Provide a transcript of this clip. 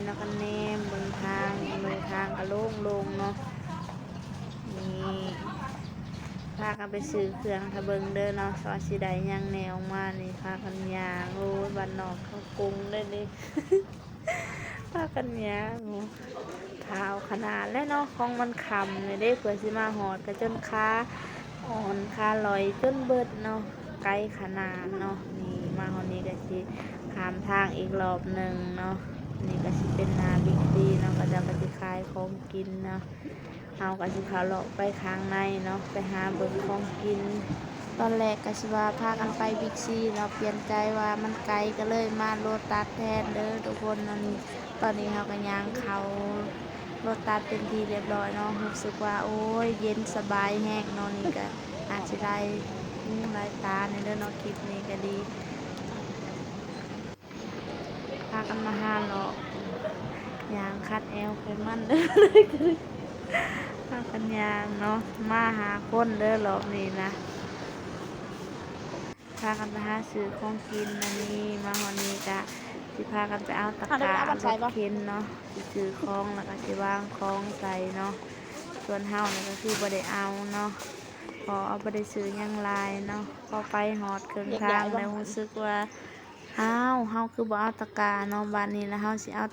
ແລ້ວກໍແນມເບິ່ງທາງ ເບິ່ງທາງກໍໂລ່ງໆເນາະ. ນີ້ ພາກັນໄປຊື້ເຄື່ອງ ຖ້າເບິ່ງເດີເນາະ ວ່າຊິໄດ້ຫຍັງແດ່ອອກມານີ້. ພາກັນຍ່າງ ໂອ້ຍ ບ້ານນອກເຂົາກຸງເດ້ນີ້ ພາກັນຍ່າງ ໂອ້ ທ້າວຂະໜາດແຫຼະເນາະ ຂອງມັນຄ່ຳແລ້ວເດ້ ເພື່ອຊິມາຮອດ ກໍຈົນຂາອ່ອນຂາລອຍຈົນເບິດເນາະ ໄກຂະໜາດເນາະ. ນີ້ ມາຮອດນີ້ກໍຊິຂ້າມທາງອີກລອບໜຶ່ງເນາະ. ນີ້ກໍຊິເປັນໜ້າບິກຊີເນາະ ເຂົາເຈົ້າກໍຊິຂາຍຂອງກິນເນາະ. ເຮົາກໍຊິເຂົ້າເລາະໄປຂ້າງໃນເນາະ ໄປຫາເບິ່ງຂອງກິນ. ຕອນແລກກໍຊິວ່າພາກັນໄປບິກຊີເນາະ ປ່ຽນໃຈວ່າມັນໄກ ກໍເລີຍມາໂລຕັສແທນເດີທຸກຄົນ. ອັນ ຕອນນີ້ເຮົາກໍຍ່າງເຂົ້າໂລຕັສເປັນທີ່ລຽບຮ້ອຍເນາະ ຮູ້ສຶກວ່າ ໂອ້ຍ ເຢັນສະບາຍແຮງເນາະ. ນີ້ກໍອາດຊິໄດ້ຫູໄດ້ຕາແດ່ເດີເນາະ ຄລິບນີ້ກໍດີ. ພາກັນມາຫາເລາະ ຍ່າງຂັດແອວໄຂມັນເດີ ພາກັນຍ່າງເນາະ ມາຫ້າຄົນເດີລອບນີ້ນະ. ພາກັນໄປຫາຊື້ຂອງກິນ ອັນນີ້ ມາຮອດນີ້ກະຊິພາກັນໄປເອົາຕະກະລົດເຂັນເນາະ ຊິຊື້ຂອງ ແລ້ວກະຊິວາງຂອງໃສ່ເນາະ. ສ່ວນເຮົານີ້ກະຄືບໍ່ໄດ້ເອົາເນາະ ເພາະວ່າບໍ່ໄດ້ຊື້ຫຍັງຫຼາຍເນາະ. ພໍໄປຮອດເຄິ່ງທາງແລ້ວ ຮູ້ສຶກວ່າ ອ້າວ ເຮົາຄືບໍ່ເອົາຕະກະເນາະ. ບາດນີ້ລະເຮົາຊິເອົາ